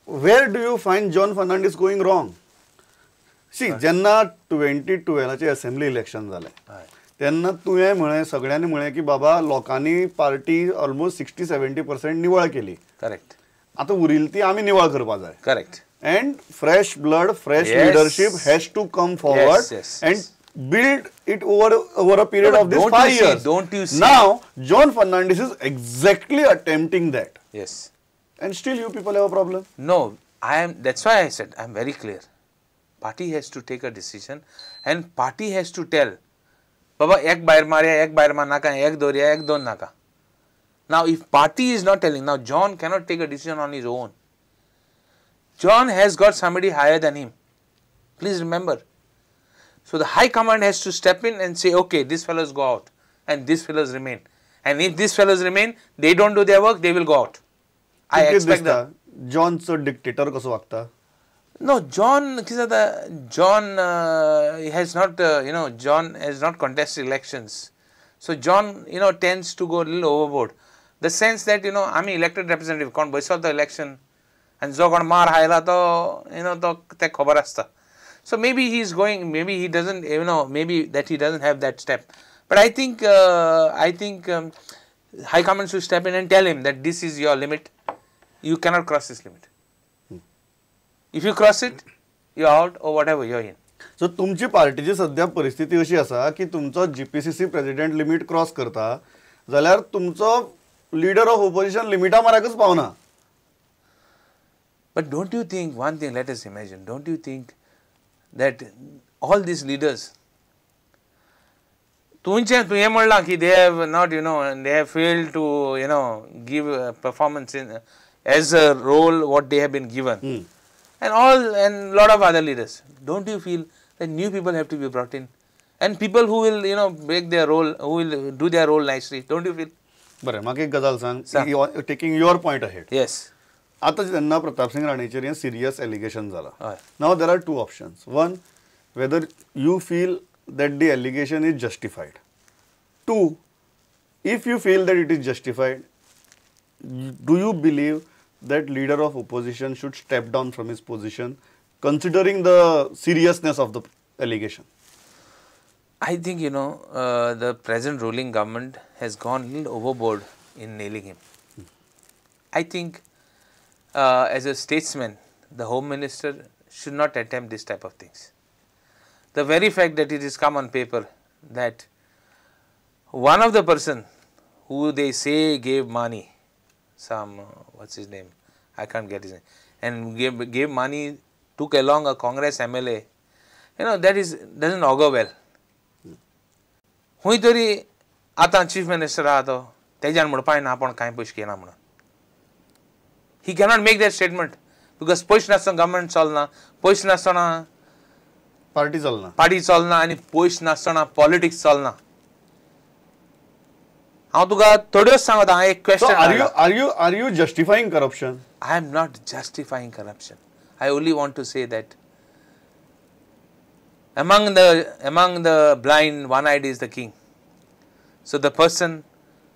Where do you find John Fernandes going wrong? See, जेन्ना 2012 assembly election जालें तेन्ना तुवें म्हळें, सगळ्यांनी म्हळें की बाबा लोकांनी पार्टी ऑलमोस्ट 60-70% निवळ केली. करेक्ट. आतां उरिल्ली ती आमी निवळ करपा जाय. Correct. And fresh blood, fresh leadership has to come forward and build it over a period of this 5 years. Don't you see? Now, John Fernandes is exactly attempting that. Yes. And still you people have a problem? No, I am, that's why I said, I am very clear. Party has to take a decision and party has to tell, Baba, ek bayar marya, ek bayar mar naka, ek doriya, ek don naka. Now, if party is not telling, now John cannot take a decision on his own. John has got somebody higher than him. Please remember. So the high command has to step in and say, okay, these fellows go out and these fellows remain. And if these fellows remain, they don't do their work, they will go out. I expect that. John so dictator kaso vaagta? No, John has not, John has not contested elections. So John, tends to go a little overboard. The sense that, I'm an elected representative, kon baisal the election and jo kon maar haila to, to te khabar asta. So maybe he's going, maybe he doesn't, maybe that he doesn't have that step. But I think, high command should step in and tell him that this is your limit. You cannot cross this limit. If you cross it, you're out or whatever, you're in. So, तुमची पार्टीची सध्या परिस्थिती अशी आसा की तुमचो GPCC president limit cross करता जाल्यार तुमचो लीडर ऑफ ओपोजिशन लिमिटा माराकच पावना. But don't you think, one thing, let us imagine, don't you think that all these leaders, तुवें म्हणलां की they have not, they have failed to, give a performance in as a role what they have been given. And all, and lot of other leaders. Don't you feel that new people have to be brought in? And people who will, break their role, who will do their role nicely. Don't you feel? बरें, म्हाका एक गजाल सांग, taking your point ahead. Yes. आतां जेन्ना प्रताप सिंग राणेचेर हें serious allegation जालां. Now there are two options. One, whether you feel that the allegation is justified. Two, if you feel that it is justified, do you believe that leader of opposition should step down from his position considering the seriousness of the allegation? I think, the present ruling government has gone a little overboard in nailing him. I think as a statesman, the Home Minister should not attempt this type of things. The very fact that it has come on paper that one of the person who they say gave money, some, what's his name, I can't get his name, and gave money, took along a Congress MLA, that is, doesn't augur well. हुंय तरी आतां chief minister आहा तो तेज्यान म्हणपाक ना आपूण कांय पयशे घेना म्हणून. He cannot make that statement because पयशे नासतना गव्हर्मेंट चलना, पयशे नासतना पार्टी चलना, पार्टी चलना आनी पयशे नासतना पॉलिटिक्स चलना. हांव तुका थोड्योच सांगता, हांव एक question. Are you justifying corruption? I am not justifying corruption. I only want to say that among the blind, one-eyed is the king. So the person...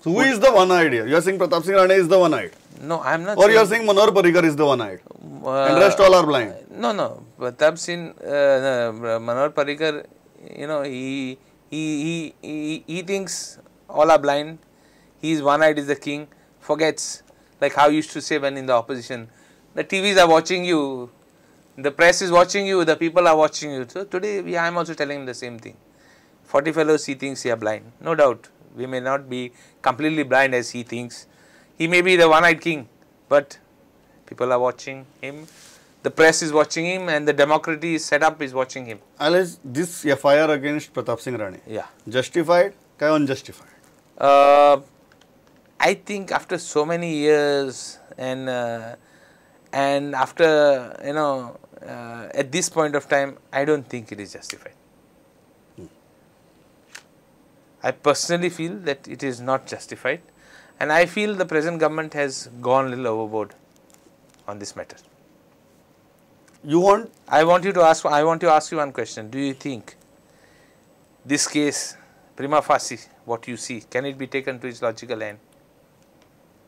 So who is the one-eyed here? You are saying Pratap Singh Rane is the one-eyed? No, I am not. Or you are saying Manohar Parrikar is the one-eyed? And rest all are blind? No, no. Pratap Singh, Manohar Parrikar, he thinks all are blind. He is one-eyed is the king. Forgets, like how you used to say when in the opposition, the TVs are watching you, the press is watching you, the people are watching you. So today, I am also telling him the same thing. 40 fellows, he thinks he are blind. No doubt, we may not be completely blind as he thinks. He may be the one-eyed king, but people are watching him. The press is watching him and the democracy set up is watching him. Alex, this FIR against Pratap Singh Rane, yeah, justified or unjustified? I think after so many years and after, at this point of time, I don't think it is justified. I personally feel that it is not justified, and I feel the present government has gone a little overboard on this matter. You want? I want you to ask. I want to ask you one question. Do you think this case, prima facie, what you see, can it be taken to its logical end?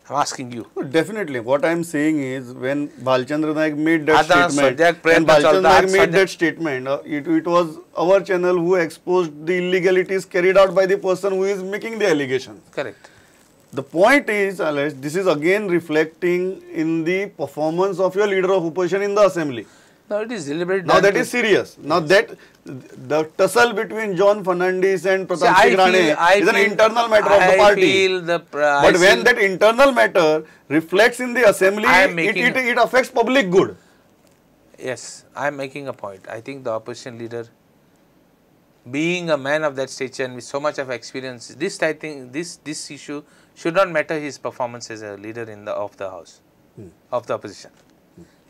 I am asking you. Definitely. What I am saying is, when Bhalchandra Naik made that statement, when Bhalchandra Naik made that statement, it was our channel who exposed the illegalities carried out by the person who is making the allegations. Correct. The point is, Alesh, this is again reflecting in the performance of your leader of opposition in the assembly. Now it is deliberate. Now that is serious. Now that the tussle between John Fernandes and Pratap Singh Rane is an internal matter of the party. But when that internal matter reflects in the assembly, it affects public good. Yes, I am making a point. I think the opposition leader, being a man of that stature and with so much of experience, this I think this issue should not matter his performance as a leader in the of the house, of the opposition.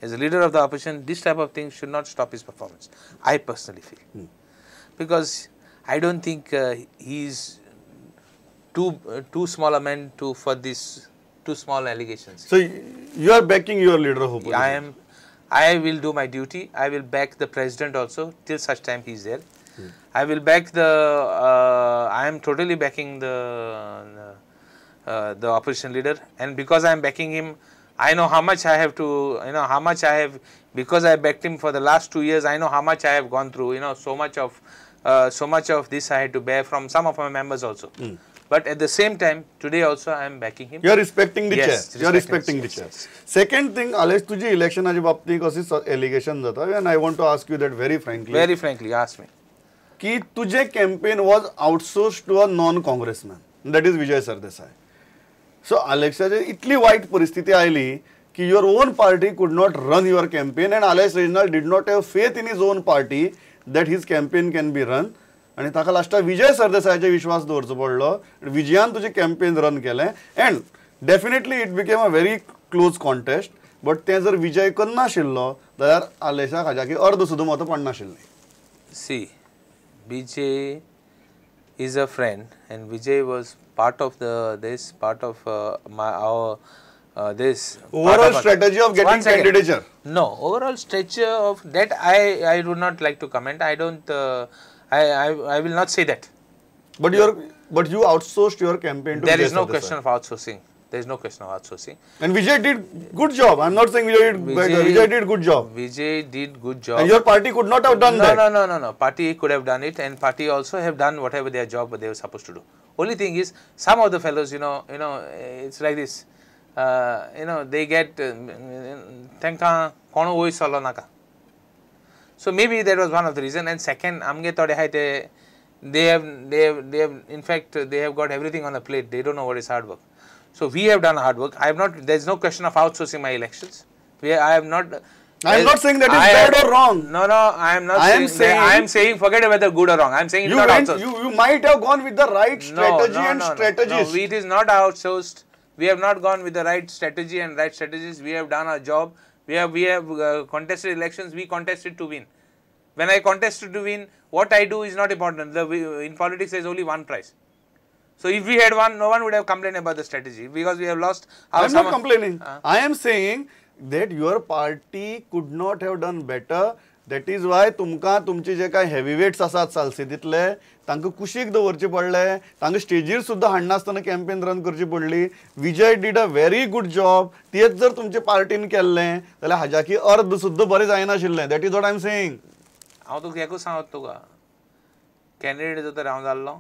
As a leader of the opposition, this type of thing should not stop his performance, I personally feel. Because I don't think he is too small a man for these too small allegations. So, you are backing your leader of opposition? I am. I will do my duty. I will back the president also till such time he is there. I will back the, I am totally backing the opposition leader, and because I am backing him, I know how much I have to, you know, how much I have, because I backed him for the last 2 years, I know how much I have gone through, you know, so much of this I had to bear from some of my members also. But at the same time, today also I am backing him. You are respecting the chair. You are respecting the chair. Yes. Second thing, Alesh, तुझी election आजे बाबतीत कशी allegation जाता, and I want to ask you that very frankly. Very frankly, ask me. की तुझे campaign was outsourced to a non-congressman, that is Vijay Sardesai. So, Alexaचे इतली white परिस्थिती आयली की your own party could not run your campaign and Alex Reginald did not have faith in his own party that his campaign can be run. आनी ताका लास्टाक विजय सरदेसायाचेर विश्वास दवरचो पडलो. विजयान तुजें कॅम्पेन रन केलें and definitely it became a very close contest. But तें जर विजय करनाशिल्लो जाल्यार आलेशाक हाज्या की अर्द सुद्दां मतां पडनाशिल्लीं. See, Vijay is a friend and Vijay was part of the this part of our this overall strategy of getting candidature. No, overall strategy of that I would not like to comment. I don't I will not say that. But you outsourced your campaign to There Vijay is no Sardesai. Question of outsourcing. There is no question of outsourcing. And Vijay did good job. I am not saying Vijay did bad. Vijay did good job. Vijay did good job. And your party could not have done that. No. Party could have done it, and party also have done whatever their job they were supposed to do. Only thing is, some of the fellows, you know, it's like this. You know, they get tenka kono oi solo naka. So maybe that was one of the reason. And second, amge tode hai they have in fact they have got everything on the plate. They don't know what is hard work. So we have done hard work. I have not. There is no question of outsourcing my elections. I have not. I am not saying that is bad or wrong. No, I am not. I am saying forget whether good or wrong. I am saying it's not outsourced. You might have gone with the right strategy and strategist. No, it is not outsourced. We have not gone with the right strategy and right strategies. We have done our job. We have contested elections. We contested to win. When I contested to win, what I do is not important. In politics, there is only one prize. So if we had won, no one would have complained about the strategy because we have lost. I am not complaining. I am saying that your party could not have done better. That is why तुमका तुमचे जे काय heavyweights आसात सालसेतीतले तांकां कुशीक दवरचे पडले, तांकां स्टेजीर सुद्दां हाडनासतना कॅम्पेन रन करची पडली. Vijay did a very good job. तेच जर तुमचे पार्टीन केल्लें जाल्यार हाज्याकी अर्द सुद्दां बरें जायनाशिल्लें. That is what I am saying. हांव तुका एकूच सांगत तुका, कॅन्डिडेट जर तर हांव जाल्लो,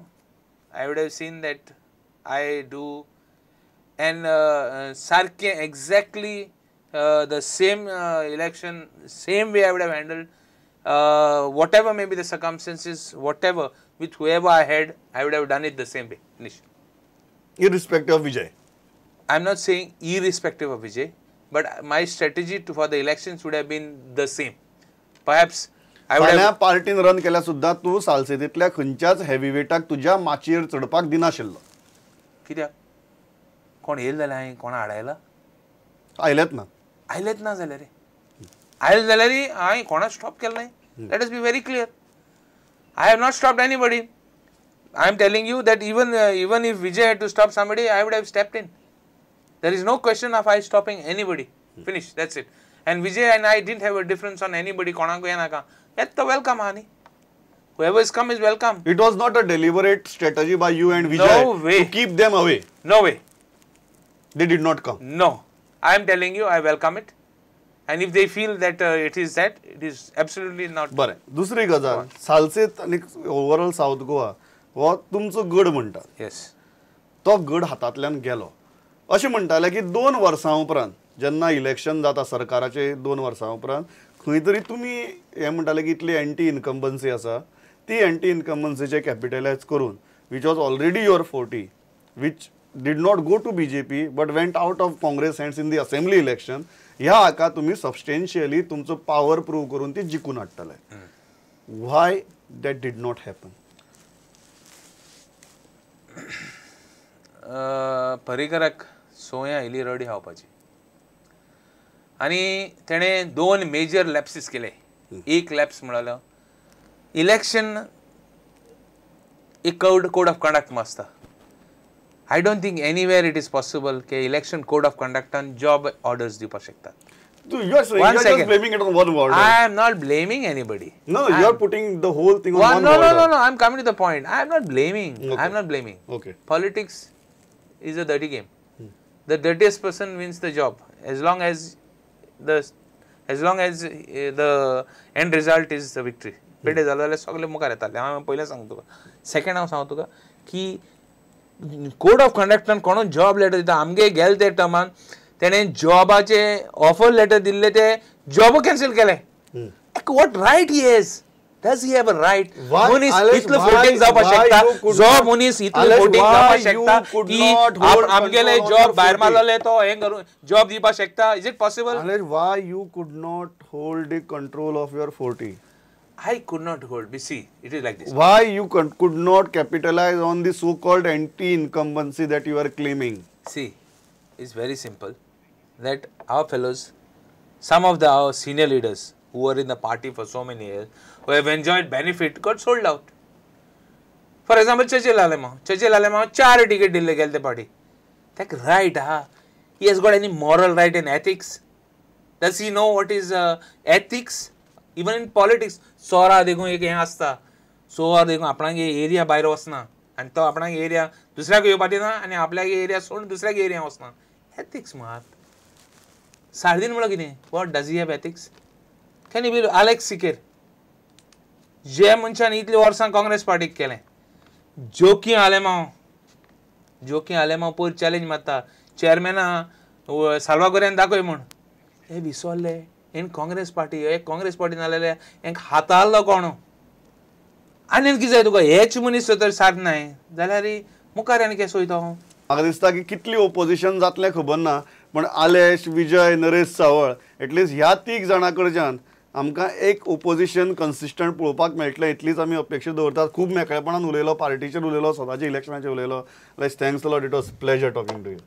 I would have seen that I do and सारकें exactly the same election, same way I would have handled, whatever may be the circumstances, whatever, with whoever I had, I would have done it the same way. Finish. Irrespective of Vijay? I am not saying irrespective of Vijay, but my strategy for the elections would have been the same. Perhaps I would have... पार्टीन run केल्यार सुद्दां तूं सालसेतींतल्या खंयच्याच हेवीवेटाक तुज्या माचयेर चडपाक दिनाशिल्लो. कित्याक? कोण येयले जाल्यार हांवें कोणा आडायला? आयलेच ना. आयलेच ना जाल्यार आयले जाल्यार हांवें कोणा स्टॉप केलें न्हय. Let us be very clear. I have not stopped anybody. I am telling you that even if Vijay had to stop somebody, I would have stepped in. There is no question of I stopping anybody. Finish. That's it. And Vijay and I didn't have a difference on anybody. कोणाक ये नाका. That's the welcome, honey. Whoever is come is welcome. It was not a deliberate strategy by you and Vijay no way. To keep them away. No way. They did not come. No, I am telling you, I welcome it. And if they feel that it is that, it is absolutely not. बरें, दुसरी गजाल, सालसेत आनी overall south Goa हो तुमचो गड म्हणटा. येस. तो गड हातांतल्यान गेलो अशें म्हणटाले की 2 वर्सां उपरांत जेन्ना इलेक्शन जाता सरकाराचे 2 वर्सां उपरांत खंय तरी तुमी हें म्हणटाले की इतली एंटी इनकम्बन्सी आसा, ती एंटी इनकम्बन्सीचे कॅपिटलायज करून which was already your 40 which did not go to BJP but went out of Congress hands in the assembly election, ह्या हाका तुमी सबस्टेन्शियली तुमचो पावर प्रूव करून ती जिखून हाडटले. Why that did not happen? पर्रीकराक सोय आयली रडी खावपाची आनी तेणें 2 मेजर लॅप्सीस केले. एक लॅप्स म्हळ्यार इलेक्शन एक कोड ऑफ कंडक्ट आसता. I don't think anywhere it is possible की इलेक्शन कोड ऑफ कंडक्टान जॉब ऑर्डर्स दिवपाक शकतात. You are saying, you are just blaming it on one word. I am not blaming anybody. No, you are putting the whole thing on one no, word. No, no, no. I am coming to the point. I am not blaming. Okay. I am not blaming. Okay. Politics is a dirty game. The dirtiest person wins the job as long as the end result is the victory. पेटे जालो जाल्यार सगळे मुखार येताले. हांव पयलें सांगता तुका. सेकंड हांव सांगता तुका की कोड ऑफ कंडक्टान कोणूच जॉब लेटर दिता. आमगे गेले ते टर्मान तेणें जॉबाचे ऑफर लेटर दिल्ले ते जॉब कॅन्सल केले. What right he has? Does he have a right? मनीस इतलो फोटींग जावपाक शकता? जो मनीस इतलो फोटींग जावपाक शकता की आमगेले जॉब भायर मारलेले तो हें करून जॉब दिवपाक शकता? Is it possible? Why you could not hold the control of your 40? I could not hold. We see, it is like this. Why you could not capitalize on the so-called anti-incumbency that you are claiming? See, it's very simple. That our fellows, some of our senior leaders who were in the party for so many years, who have enjoyed benefit, got sold out. For example, Churchill Alemao. Churchill Alemao, 4 ticket dille gele the party. That right, ha? He has got any moral right and ethics? Does he know what is ethics? Even in politics, सोरा देखून एक हें आसता, सोर देखून आपणागे area भायर वचना आनी तो आपणागे एरिया दुसऱ्याक येवपा दिना आनी आपल्यागे एरिया सोडून दुसऱ्याक एरिया वचना. एथिक्स मात सार्दीन म्हणल्यार कितें? What does he have ethics? Can you believe Alex Sequeira जे मनशान इतलीं वर्सां काँग्रेस पार्टीक केलें, जोकी आलेमांव, जोकी आलेमांव पयर चॅलेंज मारता चेअरमॅना साल्वागोऱ्यान दाखय म्हूण, हे विसरले. इन काँग्रेस पार्टी, हे काँग्रेस पार्टी नासलेले हेंक हाताळलो कोण आनी कितें जाय तुका? हेच मनीस तर साथ नाय जाल्यार मुखार आनी केसो वयता? म्हाका दिसता की कितली ओपोजिशन जातलें खबर ना, पण आलेश, विजय, नरेश सावळ एटलिस्ट ह्या 3 जाणां कडच्यान आमकां एक ओपोजिशन कन्सिस्टंट पळोवपाक मेळटलें इतलीच आमी अपेक्षा दवरतात. खूब मेकळेपणान उलयलो, पार्टीचेर उलयलो, स्वताच्या इलेक्शनाचेर उलयलो. Thanks a lot. It was pleasure talking to you.